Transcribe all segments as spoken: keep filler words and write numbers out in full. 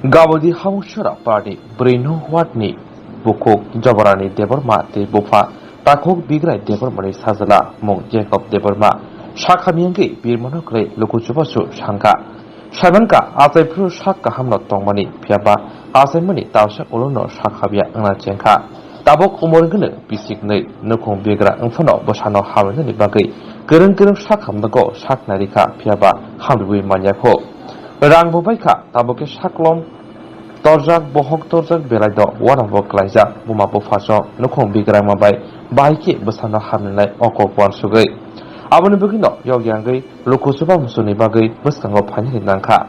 Gabodi Hamuksora party bwrwi no ward ni bukhuk Jobarani Debbarma tei bupha takhuk Bigrai Debbarmani sajla mung Jacob Debbarma sak hamyangwi birmano kwrwi luku chubachu sangkha. Saimankha achai phuru sak kahamno tongmani phiyaba achaimani talsa ulono sak hamya wngna chengkha. Tabuk umor gwnwi bisiknwi nukhung bigra wngphano bwsano hamlainani bagwi kwrwng kwrwng sak hamdago sak nairikha phiyaba hamrwui manyakho. Rang bo baikha tabuk khe saklom torjak, bohok torjak, belai do uanokbo klaijak, buma buphaso nukhung bigrangma bai bahai khe bwsano hamlinai o kok uansugwi. Aboni bagwino yog yangwi luku chuba muchungni bagwi bwskango phainani nangkha.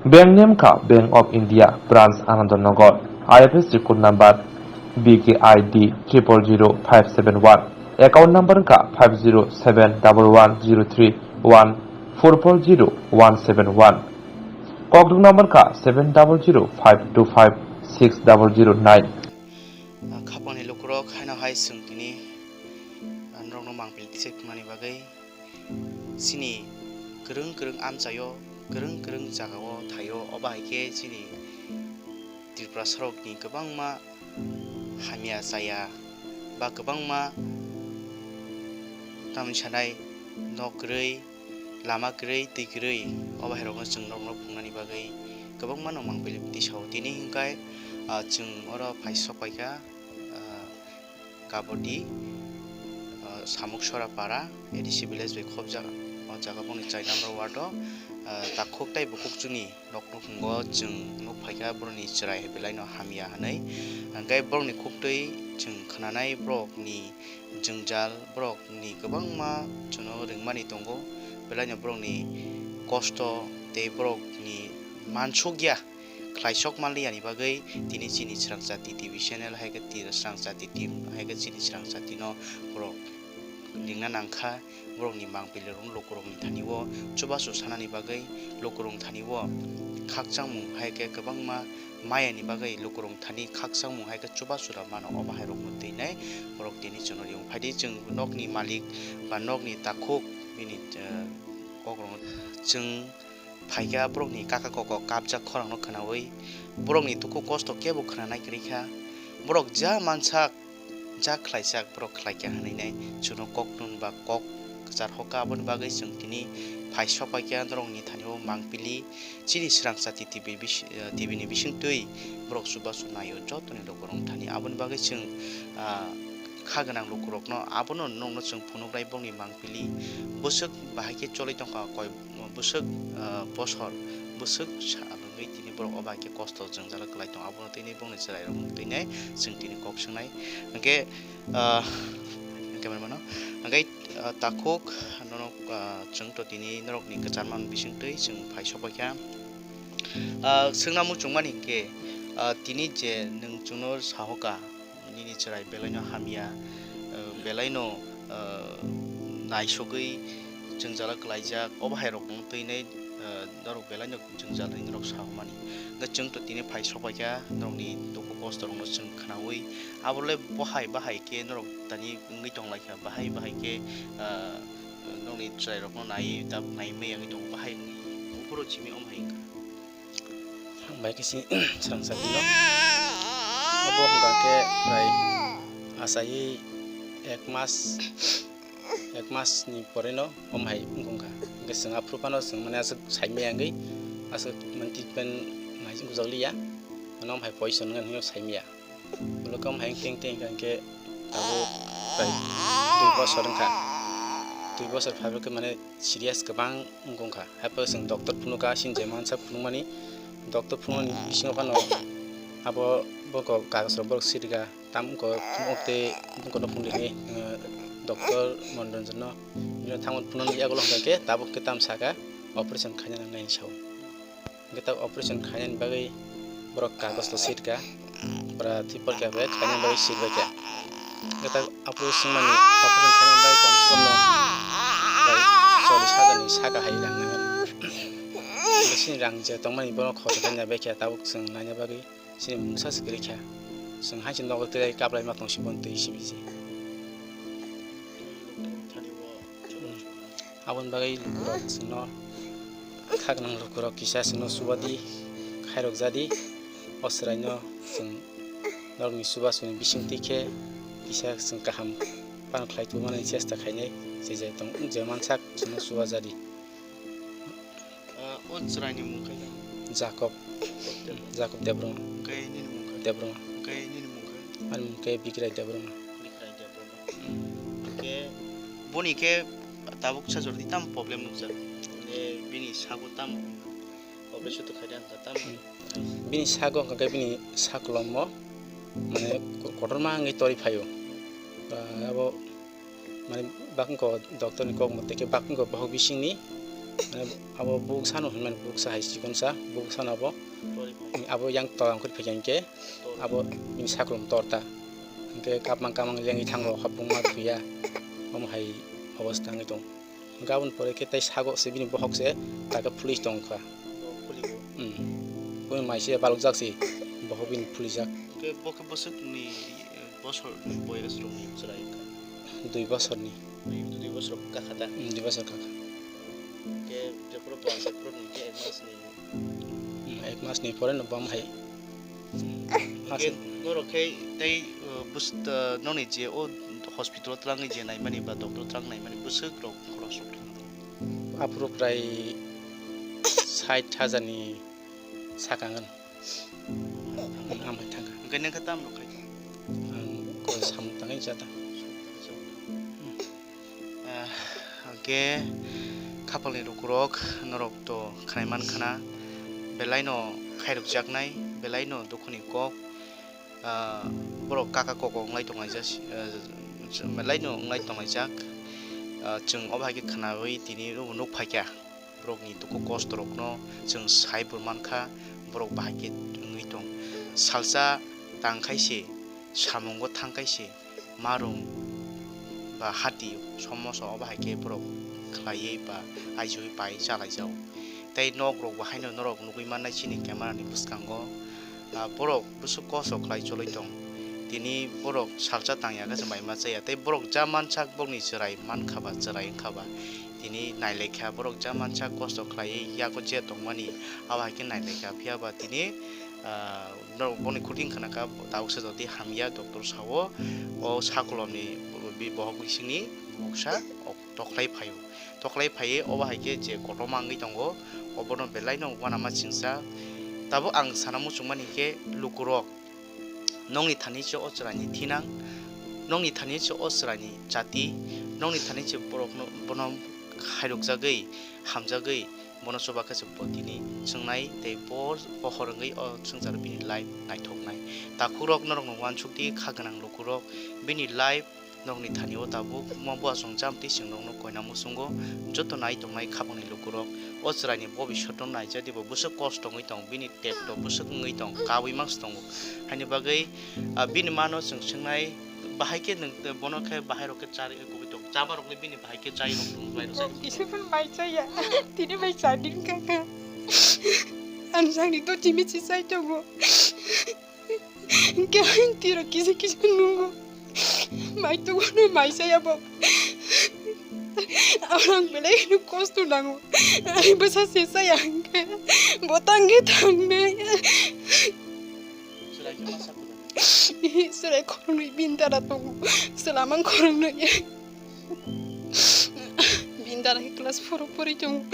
Bank name kha Bank of India, branch Anandanagar, I F S C code number B K I D triple zero five seven one, account number kha five zero seven double one zero three one four four zero one seven one. Kokduk number kha seven double zero five two five six double zero nine. Ah, khapangni lukurok haino hai chwng tini, ah, norokno mangpili tisai phunani bagwi chini kwrwng kwrwng amchaio, kwrwng kwrwng jagao thaio, obo hai khe chini Tripura sorokni kwbangma hamya chaya ba kwbangma tamni sanai nok kwrwi, lama kwrwi, twi kwrwi, o bahairokno chwng norokno phungnani bagwi kwbangmano mangpili tisao. Tini hwnkhe, ah, chwng oro phai sok paikha, ah, Gabodi, ah, Samuksora para, A D C village bai khobjak. O jaga boni chai number ward o, ah, takhuk tei bukhuk chwngni nokno hwngo chwng nuk phaikha borokni chwrai hai belaino hamya hwnwi. Hwnkhe borokni khuktwi chwng khwnanai borokni jwngjal, borokni kwbangma chwngno ringmani tongo, belaino borokni kosto tei borokni mansukya khlaisok manliyani bagwi tini chini Srangchati T V channel hai khe tini Srangchati team hai khe chini Srangchatino borok ringna nangkha. Borokni mangpilirokno lukurokni thani-o chubachu sanani bagwi lukurokni thani-o khakchangmung hai khe kwbangma mayani bagwi lukurokni thani khakchangmung hai khe chubachu rw mano. O bahairokno twinai borok tini chwngno ringo. Phaidi chwng nokni malik ba nokni takhuk bini, eh, kokrokno chwng phaikha borokni kaka koko kapjak khorangno khwnaui borokni dukhu kosto kebo khwnanai kwrwi kha. Borok ja mansak ja khlaijak borok khlaikha hwnwi nai chwngno kok nung ba kok kwchar hokha. Aboni bagwi chwng tini phai sok paikha norokni thani-o mangpili chini Srangchati T V bis-, eh, T V ni bisingtwi borok chubachu naio jotoni lukurokni thani. Aboni bagwi chwng, ah, kha gwnang lukurokno abono nokno chwng phunuknai bongni mangpili bwswk bahai khe choli tongkha koi bwswk, ah, bosor bwswk sal wngwi tini borok o bahai khe kosto jwngjalo kwlai tongo. Abono tini bongni chwrairok twinai chwng tini kok swngnai. Hwnkhe, ah, camera mano hwnkhe, ah, takhuk nono, ah, chwng to tini norokni kwcharma bisingtwi chwng phai sok paikha. Ah, swngna muchungmani hwnkhe, ah, tini je nwng chwngno sahoka, nini chwrai belaino hamya, ah, belaino, ah, naisogwi jwngjalo kwlaijak, o bahairokno twinai, ah, norok belaino jwngjal hinwi norok sahomani. Hwnkhe chwng to tini phai sok paikha, norokni dukhu kosto rokno chwng khwnaui, abo le bohai bahai khe norok tani wngwi tonglaikha, bahai bahai khe, ah, nokni chwrairokno nai tabuk nai maya wngwi tongo, bahai wngwi buphuru simi omo hai wngkha. Ang bai khe si srang sa phino. Abo hwnkha khe prai asai ek mas, ek mas ni pore no omo hai wngkha. Hwnkhe chwng aphuru phano chwng mane aswk sai maya wngwi aswk mane treatment nai bujak liya. Mane omo hai poison wngkha hinwi sai maya. Ulo khe omo hai wngteng teng hwnkha khe tabuk prai dui bosor wngkha. Dui bosor phaibo khe mane serious kwbang wngkha. Haiphano chwng doctor phunukha, chini je mansa phunukmani doctor phunukmani bisingo phano abo bokho kagoj rok borok sirikha. Tamo wngkha thumok tei bokhono phunuknai, eh, doctor Mondoronjonno. Bini thango phunuknani yagulo hwnkha khe tabuk khe tamo sakha operation khaina nangnai hinwi sao. Hwnkhe ta operation khainani bagwi borok kagoj to sirkha, bwra thwi porkha bai khainani bagwi sirbaikha. Hwnkhe ta operation mani, operation khainani bagwi komse kom no bai chollish hajar ni saka hai rang nangani. Hwnkhe chini rang je tongmani bono khoroksa khe naibaikha, tabuk chwng naina bagwi chini mungsa se kwrwikha. Chwng hai se nogo tei kaplaima tongsi bono twi sibiji. Aboni bagwi lukurok chwngno kha gwnang lukurok kisa chwngno chubadi, Khairok jadi, o chwraino chwng norokni chubasongni bisingtwi khe kisa chwng kaham phano khlai tongmani chesta khainai, je je tong, je mansak chwngno chuba jadi. Ah, o chwraini mung khe? Jakob. Jakob Debbarma. Hwnkhe nini mung khe? Debbarma. Hwnkhe nini mung khe? Ani mung khe Bikrai Debbarma. Bikrai Debbarma. Hwnkhe boni khe tabuk sajor di tam problem nukjak. Mane bini sago tam operation to khaida hwnkha tam. Bini sago hwnkha khe bini sakolom o mane kotorma wngwi tori phaio. Ba abo mane bakungko doctor ni kok mote khe bakungko bohok bisingni, mane abo buksa no hinmani buksa hai chikonsa buksa no abo, abo yang tola ongkhor phaikha hinkhe abo bini sakolom torta hinkhe kapmang kapmang lengwi thango hapung ma thuya omo hai obostha wngwi tong. Gabon pore khe tei sago se bini bohok se taka police tong kha. Police. Bini mai se balok jak se bohok bini police jak. Hwnkhe bo khe bwswk ni, eh, bosor ni boyos rok ni chwrai wngkha? Dui bosor ni. Dui, dui bosor kakha ta? Hmm, dui bosor kakha. Hwnkhe jephuru bo jephuru ni khe ek mas ni. Hmm, ek mas ni pore no bam hai. Hwnkhe norok khe tei, uh, bwswk, uh, noni je o hospital o twlangwi je naimani ba doctor twlang naimani bwswk rok khorok rok thang? Aphuru prai sait hajar ni saka wngkha. Hambai thangkha. Hwnkhe nokha tam rok khai? Ang koi samung tangwi jata. Ah, hwnkhe khapalni lukurok norok to khnai mankhana, belaino khairokjaknai, belaino dukhuni kok, ah, borok kaka kok wnglai tonglaijak, ah, belaino wnglai tonglaijak, ah, chwng obo hai khe khnaui tini nuk phaikha. Borokni dukhu kosto rokno chwng sai bo mankha, borok bahai khe wngwi tong. Salsa tang khai se, samungo thang khai se, marum ba hati somoso obo hai khe borok khlaiwi ba aijuwi pai chalaijao. Tei nok rok bo haino norok nugwi mannai chini camera ni bwskango. Ah, borok bwswk kosto khlai choloi tong. Tini borok salsa tangya khe se mai ma chaya. Tei borok ja mansak bokni chwrai mankha ba, chwrai wngkha ba. Tini nailaikha borok ja mansak kosto khlaiwi yago je tongmani, abo hai khe nailaikha. Phiya ba tini, ah, norok boni khuti wngkha na kha, tabuk se jotoi hamya doctor sao, o sakolomni bi bohok bisingni buksa. Tokhlai phaio. Tokhlai phaiwi obo hai khe je kotorma wngwi tongo, obono belaino uanama chingsa. Tabuk ang sana muchungmani khe lukurok, nokni thani se o chwraini thinang, nokni thani se o chwraini jati, nokni thani se borokno, bono khairokjagwi, hamjagwi, bono chuba khe se bo tini chwngnai tei bo pohor wngwi o swngcharo bini life naithoknai. Takhukrok norokno uansukdi, kha gwnang lukurok bini life Norokni thani o tabuk mo buasong chamtwi chwng norokno koina muchungo, joto nai tongnai khapangni lukurok o chwraini bobiswt no naijadi bo bwswk kosto wngwi tong, bini tep to bwswk wngwi tong, kabwi mangsi tongo. Haini bagwi, ah, bini mano chwng swngnai, bahai khe nwng, bono khe bahai rok khe chari kubui tong, chama rok le bini bahai khe chai rok tong, bai rok chai rok tong. Kisa phano mai chaya, tini bai chadi wngkha kha. Ang sakni to chimi si chai tongo. Hwnkhe ang tiro kisa kisa nungo. Mai tongmano mai saya bo. Ang belai no kosto nango. Ani bwsa se saya hwnkhe. Bo tangkhe tangnai. Chwrai khoroknwi bini dara tongo. Chwlamang khoroknwi. Bini dara khe class four o pori tongo.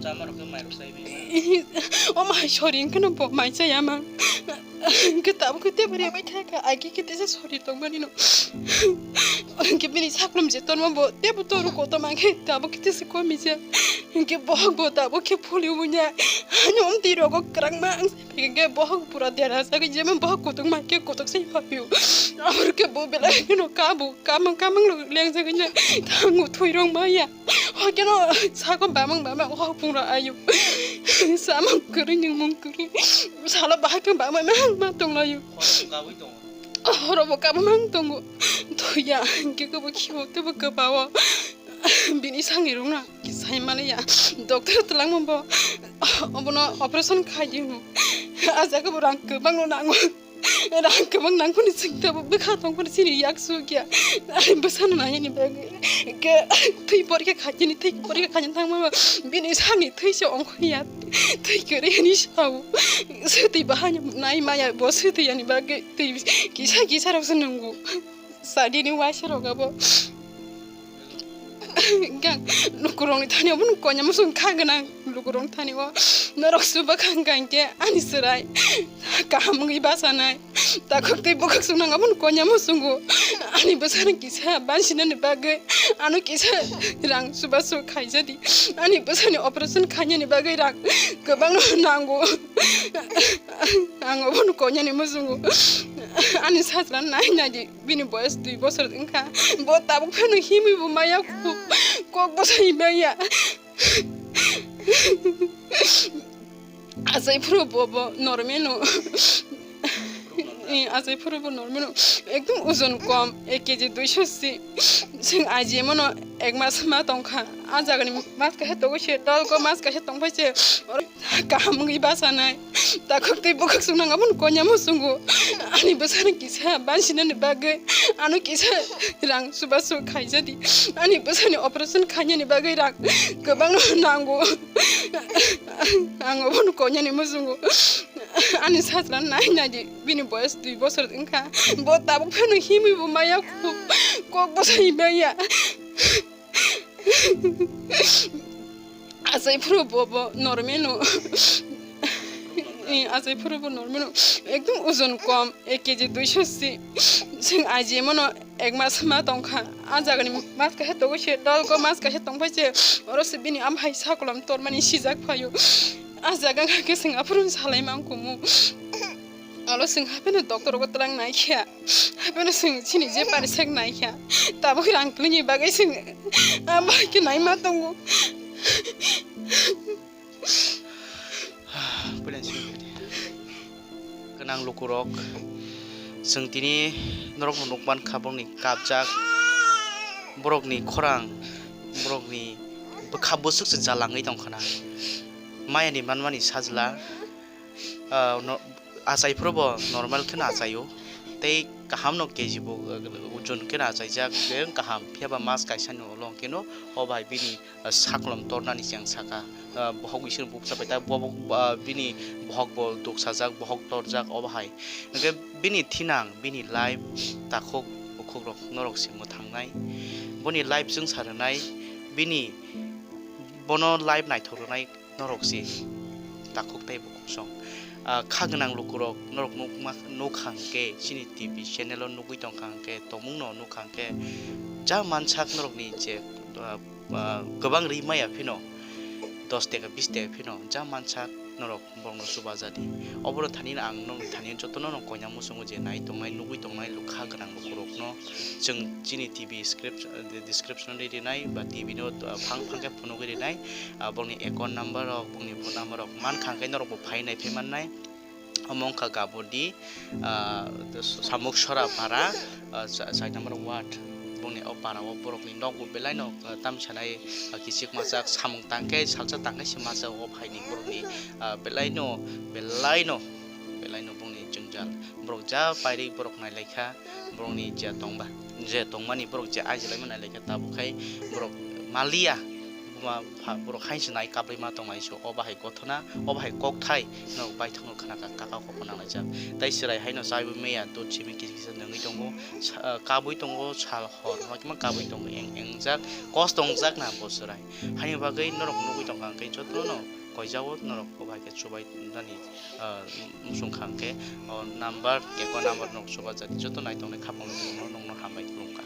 Chama rok khe mai rok sai bi. O mai sori hwnkhe no bo mai chaya ma. Hwnkhe tabuk khe tebo rimai thaka, agi khe tesa sori tongmani no. Hwnkhe bini saklom je tonma bo tebo toru kotorma khe tabuk khe tesa komi ja. Hwnkhe bohok bo tabuk khe phuli wngya. Ani omtwi rogo kwrangma ang Hingke bohok pura dera sagwi jemon bohok kutuk mankhe kutuk se phapiyo. Amor ke bo belai no kabu kamang kamang lo leng sagwi ne thangu thui rong maya. Hokeno sako bamang bamang hok pungra ayu. Samang kuri nyung mung kuri. Sala bahai kang bamang mang ma tong layu. Horo bo kabamang tongo. Thuya hingke kebo khibo tebo kabawo. Bini sangi rungna kisai maliya. Doctor twlangma bo. Obono operation khai di hino. A jaga bo rang kwbangno nango. Rang kwbang nang phano chwng tabuk bwkha tong phano chini yak su kya. Ani bwsano nai ani bagwi. Ke thwi porikha khaini, thwi porikha khaini thangma bini sakni thwi se ongkho ya. Thwi kwrwi ani sao. Swtwi bahai nai maya bo swtwi ani bagwi twi kisa kisa rok se nungo. Sadini waisa rok abo. Gang lukurokni thani obo konya musung kha gwnang lukurokni thani o norok suba kha hwnkha hinkhe ani chwrai kaham wngwi bachanai. Takhuk tei bwkhak sung nang abo konya musungo ani bwsani kisa bansinani bagwi ano kisa rang suba su khaijadi ani bwsani operation khainani bagwi rang kwbangno nango. Ang obo konyani musungo ani sajla nai nai di. Bini boyes dui bosor wngkha. Bo tabuk phano himwi bo maya kho. Kok bosai maya. Achai phuru bo bo normeno. Eh, achai phuru bo normeno. Ekdom ojon kom, ek kg duiso si. Chwng aji mano ek mas ma tongkha. A jagani mas kaisa togwi se, dolgo mas kaisa tongphai se. Kaham wngwi bachanai. Takhuk tei bwkhak sung nang abo konya musungo. Ani bwsani kisa bansinani bagwi ano kisa rang suba su khaijadi. Ani bwsani operation khainani bagwi rang kwbangno nango. Ang obo konyani musungo. Ani sajla nai nai di bini boyes dui bosor wngkha. Bo tabuk phano himwi bo maya kho. Kok bosai maya. Achai phuru bo bo normeno. Eh, achai phuru bo normeno. Ekdom ojon kom, ek kg duiso si. Chwng aji mano ek mas ma tongkha. A jagani mas kaisa togwi se, dolgo mas kaisa tongphai se. Oro se bini amhai sakolom tormani sijak phaio. A jaga wngkha khe chwng aphuru salai mangkumu. Alo chwng hapheno doctor rogo twlang naikha. Hapheno chwng chini je parisek naikha. Tabuk rang twlwini bagwi chwng a bai khe naima tongo. Puila chini gwnang lukurok, chwng tini norokno nukmankha borokni kabjak, borokni khorang, borokni bwkha bwswk se jalangwi tongkhana. Mayani manmani sajla, ah, no, achai phuru bo normal kheno achaio, tei kaham no K G bo, ah, ojon kheno achaijak, beng kaham, phiya ba mas kaisa ni ulo hwnkhe no o bai bini, ah, sakolom tornani cheng saka, ah, bohok bising bukcha pai ta, bo, bo, ah, bini bohok bo duksajak, bohok torjak, o bahai hwnkhe bini thinang, bini life takhuk bukhuk rok norok se mwthangnai, boni life chwngsa rwnai, bini bono life naithok rwnai. Norok se takhuk tei bukhuk song, ah, kha gwnang lukurok norok nukma, nukha hwnkhe chini T V channel o nugwi tongkha hwnkhe tongmung no nukha hwnkhe ja mansak norokni je, ah, ah, kwbang ri maya phino dos teka bis teka phino ja mansak norok borokno chubaja di. Obono thani ang nokni thani jotono no koina muchungo je nai tongnai nugwi tongnai lukha gwnang lukurokno chwng chini T V script, ah, description ri rinai ba T V no, ah, phang phang khe phunugwi rinai. Ah, bongni account number rok, bongni phone number rok mankha hwnkhe norok bo phai nai phai mannai. Omo wngkha Gabodi, ah, Samuk Sora para, ah, cha-, chai number ward. Bongni o para o borokni nok bo belai no, ah, tamsa nai, ah, kichik machak samung tangkhe salsa tangkhe se masa o phaini borokni, ah, belai no, belai no, belai no bongni jwngjal. Borok ja pairi borok nai laikha. Borokni je tongba, je tongmani borok je ajilaimani laikha tabuk khai borok maliya, buma pha-, borok hainsa nai kabrima tongnai so, o bahai gothona, o bahai kokthai norok baithangno khna kha, kaka kokno nanglaijak. Tai chwrai haino chaiwi maya dot simi kisa kisa nungwi tongo, sa-, kabwi tongo, sal hor ma kima kabwi tongo, eng, engjak, kosto wngjak na bo chwrai. Haini bagwi norok nugwi tongkha hwnkhe jotono koijao norok o bahai khe chubai nani, ah, muchung kha hwnkhe o number, keko number norok chuba jati joto naitongnai khapang nokno, nokno hambai khulumkha.